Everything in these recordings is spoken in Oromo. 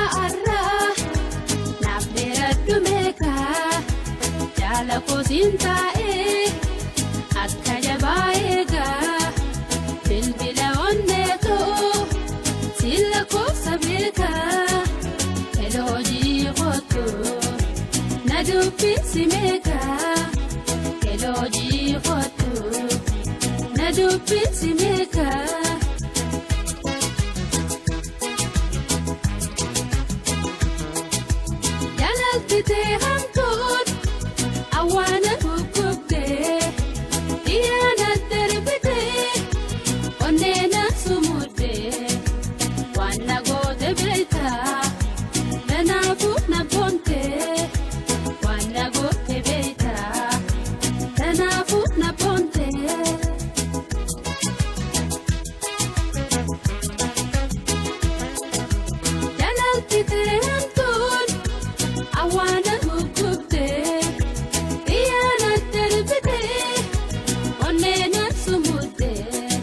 guyyaa har'aa naaf dheeradhu meeqa jaala koosiin taa'ee akka jabaa eegaa bilbila onneetoo silla koofsa beekaa eloojii kootu na dubbisi meeqa eloojii kootu na dubbisi meeqa. Jaalaltitee hamtuun awwaana gugubdee dhiyaana darbitee onneena sumuddee waan na goote beektaa kanaafuu na boontee waan na goote beektaa kanaafuu na boontee. Jaalaltitee hamtuun. Awwaana gugubdee dhiyaana darbitee onneena sumuddee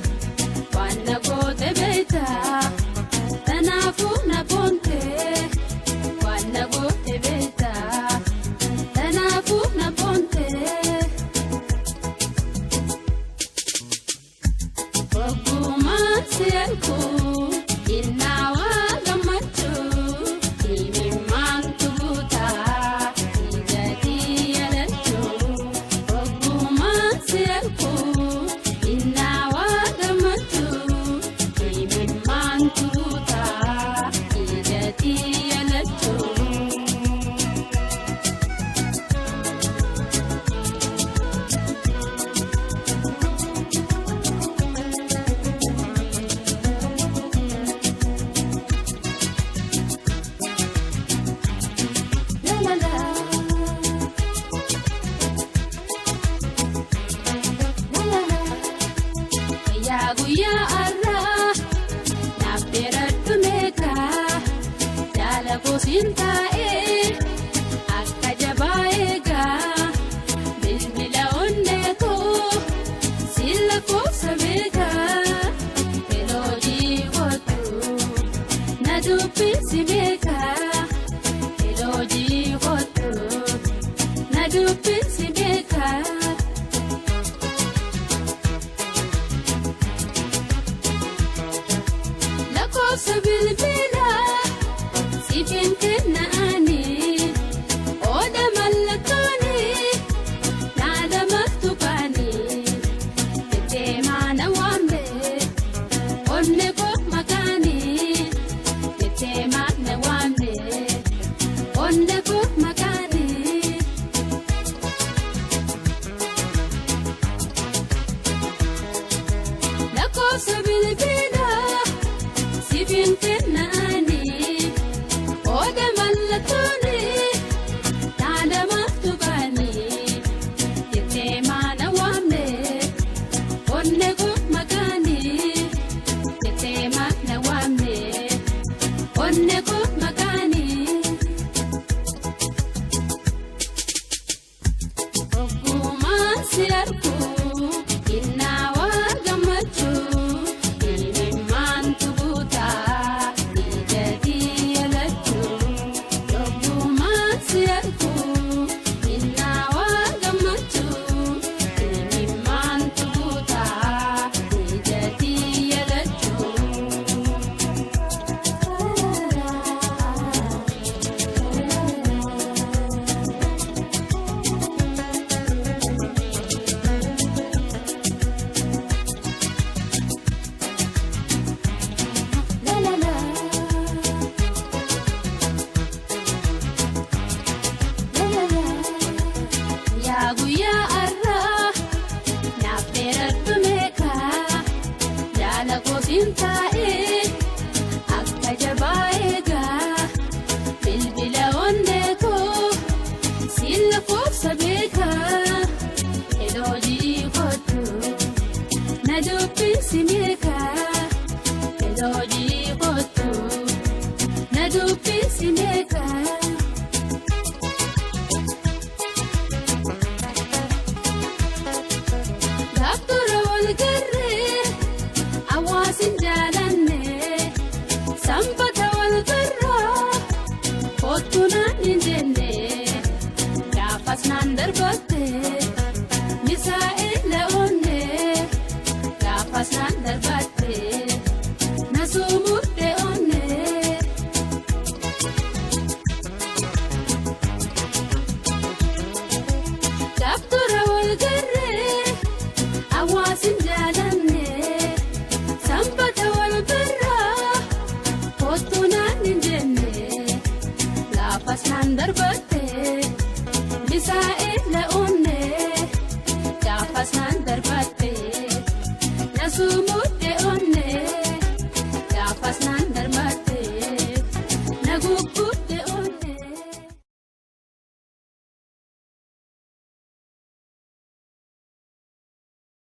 waan na goote beektaa kanaafuu na boontee waan na goote beektaa kanaafuu na boontee. Ogummaan si erguu innaawaa gammachuu himimmaan tubuutaa ijaatii yaalachuu. Ogummaan si erguu innaawaa gammachuu himimmaan tubuutaa ijaatii yaalachuu. La la la. La la la. Guyyaa guyyaa har'aa naaf dheeradhu meeqa jaala koosiin taa'ee akka jabaa eegaa bilbila onneetoo silla koofsa beekaa eloojii kootu na dubbisi meeqa eloojii kootu na dubbisi meeqa. Lakkoofsa bilbilaa siifin kennaani oda mallattooni naada maftukaani jettee maana waamne onne koo makaani jettee maana waamne onne koo makaani. Lakkoofsa bilbilaa siifin kennaani oda mallattooni naada maftukaani jettee maana waamne onne koo makaani jettee maana waamne onne koo makaani. Ogummaan si arguu innaawaa gammachuu himimmaan tubuutaa ijaatii yaalachuu. Ogummaan si arguu innaawaa gammachuu himimmaan tubuutaa ijaatii yaalachuu. La la la. La la la. Guyyaa guyyaa har'aa naaf dheeradhu meeqa jaala koosiin taa'ee akka jabaa eegaa bilbila onneetoo silla koofsa beekaa eloojii kootu na dubbisi meeqa eloojii kootu na dubbisi meeqa. Gaaf dura wal garree hawaasin jaalanne sanbata wal barraa. Baasuu.